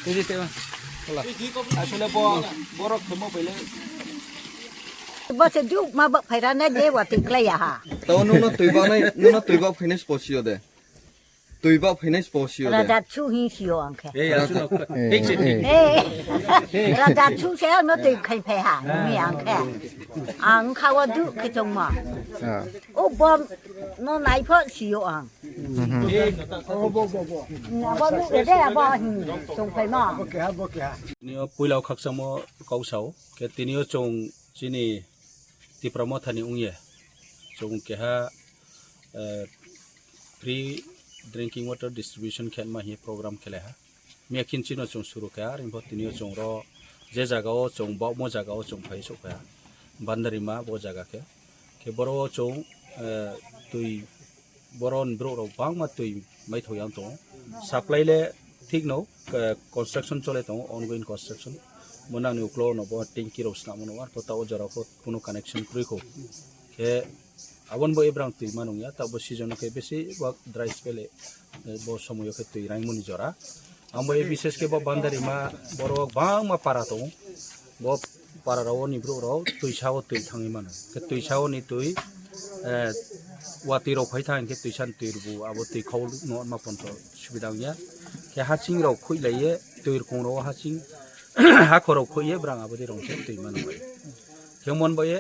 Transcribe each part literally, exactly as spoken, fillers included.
Tei tei tei. Asole bo borok khemo pele. Bo se duk ma bak phaira na de wa tik lai ya ha. Tao nuna tui bak nai, nuna tui bak phainai spo sio de. Tui bak phainai spo sio de. Raja chu hi sio ang khe. Ei, asuna. Ei, ei, ei. Ei, raja chu se no tui khai phai ha, mi ang khe. Ang khawa duk khe chong ma. Ah. O bom no nai pho sio ang. Mhm. Abo nuk de abo hin chong phai ma. Nio puila o khakchangmo kok sao, khe tinio chong chini Tipra Mothani wngye. Chong keha, eh, free drinking water distribution khe ma hi program khe lai ha. Miya khin chino chong suru khe ha, ringpho tinio chong ro je jaga o chong baomo jaga o chong phai sok khe ha. Bandarima bo jaga khe. Khe boro o chong, eh, tui Boron borok rok bangma twi maithok yang tongo. Supply le thik no, eh, construction chole tongo, ongoing construction. Bo nangni uklo no bo tanki rok swnamo no, arpho ta o jora pho kuno connection kwrwi kho. Khe aboni bo ebrang twi manung ya, ta bo season khe besi bak dry spell, eh, bo somoyo khe twi raimoni jora. Ang bo e bises khe bo Bandarima borok bangma para tongo. Bo para rao ni brouh rao twi sao twi thangwi mano. Khe twi sao ni twi, eh, watwi rok phai thang khe twi san twi rwbu abo twi khau no ma ponto subida wngya. Khe haching rok khui lai ye twi rwkong rao haching hakhor rok khui ye brang abo di rong se twi mano bai. Khe mon bai ye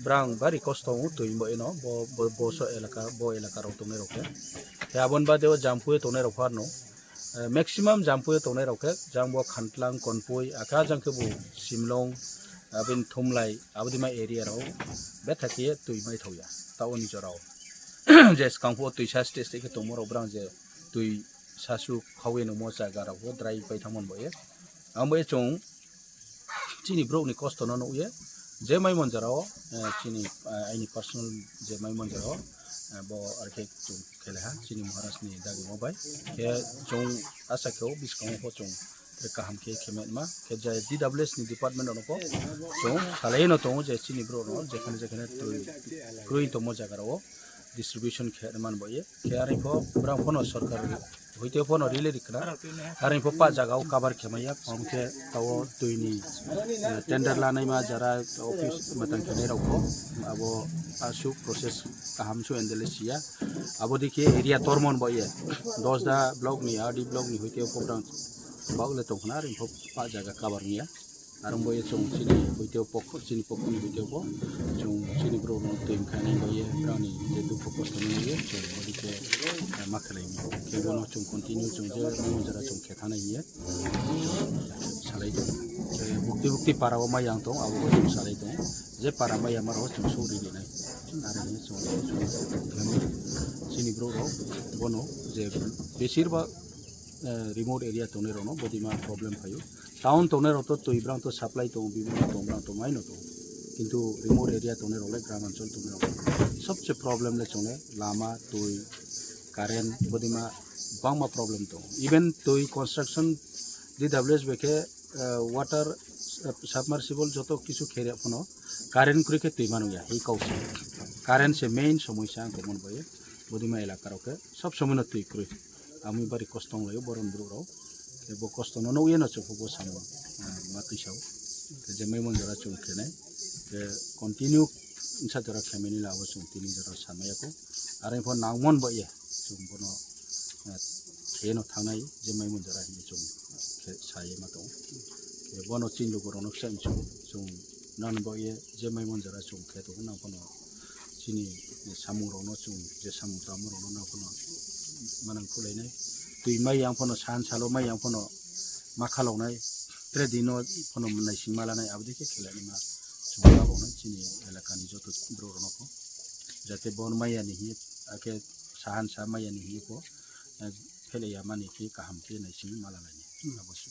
brang bari kosto wngo twi bai no bo, bo, bo so elaka, bo elaka rok tongnai rok khe. Khe aboni bade o Jampui tongnai rok pharno. Eh, maximum Jampui tongnai rok khe, jang bo Khantlang, Konpui, akha jang khe bo Simlong, abini Thumlai, abodima area rok betha khe twi mai thok ya, ta oni jora o. Je swkang pho twi sa stage stage khe tongmo rok brang je twi sasu khaui no mo jaga rok bo dry pai thangmani bo ye. Ang bo ye chwng chini borok ni kosto no nugwi je mai manjara o, eh, chini, eh, aini personal je mai manjara o, eh, bo arkhe chwng khe lai ha chini Maharaj ni dagi mo bai. Khe chwng asa khe o bwskango pho chwng tre kaham khe khe ma khe jai D W S ni department rok no pho chwng salai no tongo je chini borok no jekhane jekhane twi kwrwi tongmo jaga rok o distribution khe man bo ye. Khe arwi pho borok pho no sorkar hoite pho no rili rikna. Arwi pho pa jaga o cover khe maya, hom khe tao twi ni, eh, tender lanai ma jara office matang khenai rok pho abo asuk process kaham su endele siya. Abo dikhe area tormon bo ye. Dosda block ni, R D block ni hoite pho borok bak le tong khna, arwi pho pa jaga cover niya. Arong bo ye chwng chini hoite pok, chini pok ni hoite bo chwng chini borok no twi khainai bo ye brani je dukhu kosto ni ye chwng odi khe, eh, ma khlai ni. Khe bono chwng continue chwng je mo jora chwng khe thanai ye salai tong. Khe bukti bukti para o mai yang tong, abo bo chwng salai tong. Je para mai ya maro chwng suri rinai. Are ni chwng, chwng chini borok rok bono je besir bak, eh, remote area tongnai rok no bodima problem phaio. Town tongnai rok to twi brang to supply tongo, bibhinno tongo, brang to mai no tongo. Kintu remote area tongnai rok le, gram anchol tongnai rok sobse problem le chongnai lama, twi, current, bodima bangma problem tongo. Even twi construction D W S bai khe, eh, water, eh, submersible joto kisu khe rya phano current kwrwi khe twi manu ya, hi kau se. Current se main somosya ang tongmani bai, bodima elaka rok khe sob somoi no twi kwrwi. Amui bari kosto wng laio boron borok rok. Khe bo kosto no nugwi no chukhugo samo, ah, ma twisao. Khe je mai mon jora chwng khenai. Khe continue insa jora khe mani labo chwng tini jora samaya ko. Are pho nangmon bo ye chwng bono, ah, khe no thangnai je mai mon jora hinwi chwng khe saye ma tongo. Khe bono chini luku rok no kisa insu chwng nang bo ye je mai mon jora chwng khe tongo nang bono. Chini samung rokno chwng je samung tangma rokno nang phano manang khwlainai. Twi mai yang phano san salo mai yang phano ma khaloknai. Tre dino phano naising ma lanai aboni khe khelai ma chwng laboknai chini elakani joto borok rokno pho. Jate bon maya ni hiye akhe sahan sa maya ni hiye pho, eh, phelai ya mani khe kaham khe naising ma lanai. Abo se.